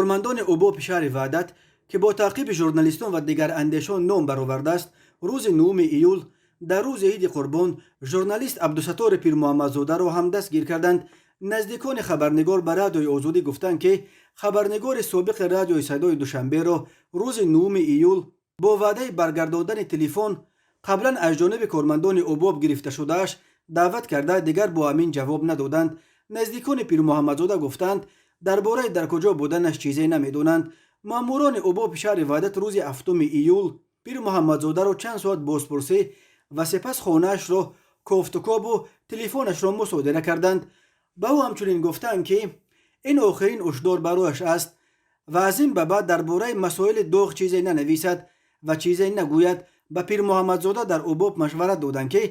Кормандони УБОПи шаҳри Ваҳдат, ки бо таъқиби журналистон ва дигарандешон ном баровардааст, рӯзи 9 июл, дар рӯзи Иди Қурбон, журналист Абдусаттори Пирмуҳаммадзодаро ҳам дастгир карданд. Наздикони хабарнигор ба Радиои Озодӣ гуфтанд, ки хабарнигори собиқи Радиои Садои Душанберо рӯзи 9 июл бо ваъдаи баргардондани телефон, қаблан аз ҷониби кормандони УБОП гирифташудааш, даъват карда, дигар бо ҳамин ҷавоб надоданд. Наздикони Пирмуҳаммадзода гуфтанд, дар бораи дар куҷо буданаш чизе намедонанд. Маъмурони УБОПи шаҳри Ваҳдат рӯзи 7 июл Пирмуҳаммадзодаро чанд соат бозпурсӣ ва сипас хонаашро кофтукобу телефонашро мусодира карданд. Ба ӯ ҳамчунин гуфтанд, ки ин охирин ҳушдор барояш аст ва аз ин ба баъд дар бораи масоили доғ чизе нанависад ва чизе нагӯяд. Ба Пирмуҳаммадзода дар УБОП машварат доданд, ки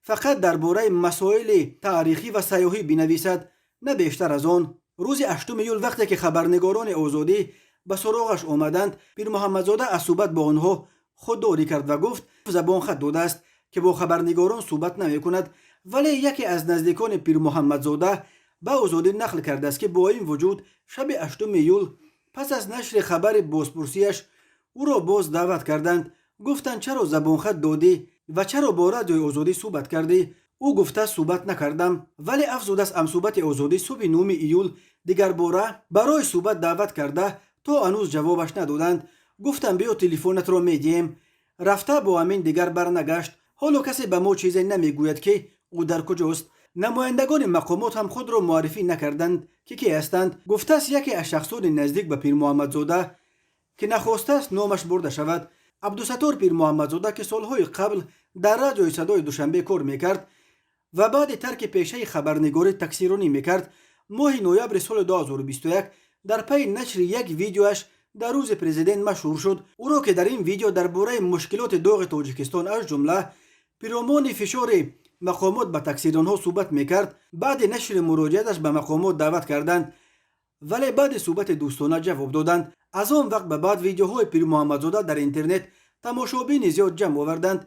фақат дар бораи масоили таърихӣ ва сайёҳӣ бинависад, на бештар аз он. Рӯзи 8 июл, вақте ки хабарнигорони Озодӣ ба суроғаш омаданд, Пирмуҳаммадзода аз суҳбат бо онҳо худдорӣ кард ва гуфт, забонхат додааст, ки бо хабарнигорон суҳбат намекунад. Вале яке аз наздикони Пирмуҳаммадзода ба Озодӣ нақл кардааст, ки бо ин вуҷуд шаби 8 июл пас аз нашри хабари бозпурсияш ӯро боз даъват карданд. Гуфтанд, чаро забонхат додӣ ва чаро бо Радиои Озодӣ суҳбат кардӣ? Ӯ гуфта, суҳбат накардам. Вале, афзудааст ҳамсуҳбати Озодӣ, субҳи 9 июл дигарбора барои суҳбат даъват карда, то ҳанӯз ҷавобаш надоданд. Гуфтам, биё, телефонатро медиҳем. Рафта, бо ҳамин дигар барнагашт. Ҳоло касе ба мо чизе намегӯяд, ки ӯ дар куҷост. Намояндагони мақомот ҳам худро муаррифӣ накарданд, ки ке ҳастанд, гуфтааст яке аз шахсони наздик ба Пирмуҳаммадзода, ки нахостааст номаш бурда шавад. Абдусаттор Пирмуҳаммадзода, ки солҳои қабл дар Радиои Садои Душанбе кор мекард ва баъди тарки пешаи хабарнигорӣ таксиронӣ мекард, моҳи ноябри соли 2021 дар пайи нашри як видеоаш дар Рӯзи Президент машҳур шуд. Ӯро, ки дар ин видео дар бораи мушкилоти доғи Тоҷикистон, аз ҷумла пиромони фишори мақомот ба таксиронҳо, суҳбат мекард, баъди нашри муроҷиаташ ба мақомот даъват карданд, вале баъди суҳбати дӯстона ҷавоб доданд. Аз он вақт ба баъд видеоҳои Пирмуҳаммадзода дар интернет тамошобини зиёд ҷамъ оварданд.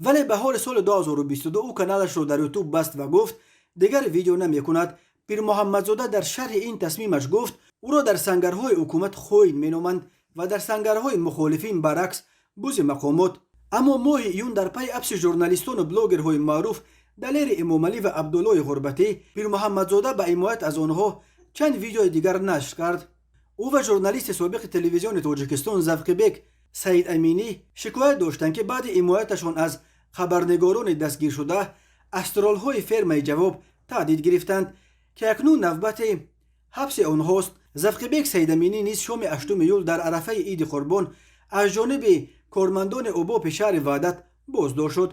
Вале баҳори соли 2022 ӯ каналашро дар Ютуб баст ва гуфт, дигар видео намекунад. Пирмуҳаммадзода дар шарҳи ин тасмимаш гуфт, ӯро дар сангарҳои ҳукумат хоин меноманд ва дар сангарҳои мухолифин, баръакс, бузи мақомот. Аммо моҳи июн дар пайи ҳабси журналистону блогерҳои маъруф Далери Эмомалӣ ва Абдуллои Ғурбатӣ Пирмуҳаммадзода ба ҳимоят аз онҳо чанд видеои дигар нашр кард. Ӯ ва журналисти собиқи Телевизиони Тоҷикистон Завқибек Саидаминӣ шикоят доштанд, ки баъди ҳимояташон аз хабарнигорони дастгиршуда аз троллҳои фермаи Ҷавоб таҳдид гирифтанд, ки акнун навбати ҳабси онҳост. Завқибек Саидаминӣ низ шоми 8 июл дар арафаи Иди Қурбон аз ҷониби кормандони УБОПи шаҳри Ваҳдат боздошт шуд.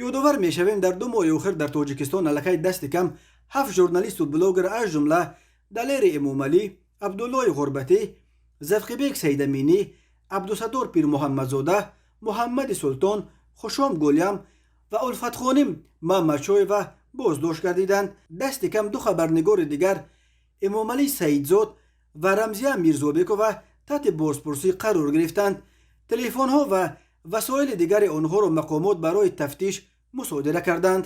Ёдовар мешавем, дар 2 моҳи охир дар Тоҷикистон аллакай дасти кам ҳафт журналисту блогер, аз ҷумла Далери Эмомалӣ, Абдуллои Ғурбатӣ, Завқибек Саидаминӣ, Абдусаттор Пирмуҳаммадзода, Муҳаммади Султон, Хушом Гулям ва Улфатхоним Мамадшоева боздошт гардиданд. Дасти кам ду хабарнигори дигар, Эмомалӣ Саидзод ва Рамзия Мирзобекова, таҳти бозпурсӣ қарор гирифтанд. Телефонҳо ва васоили дигари онҳоро мақомот барои тафтиш мусодира карданд.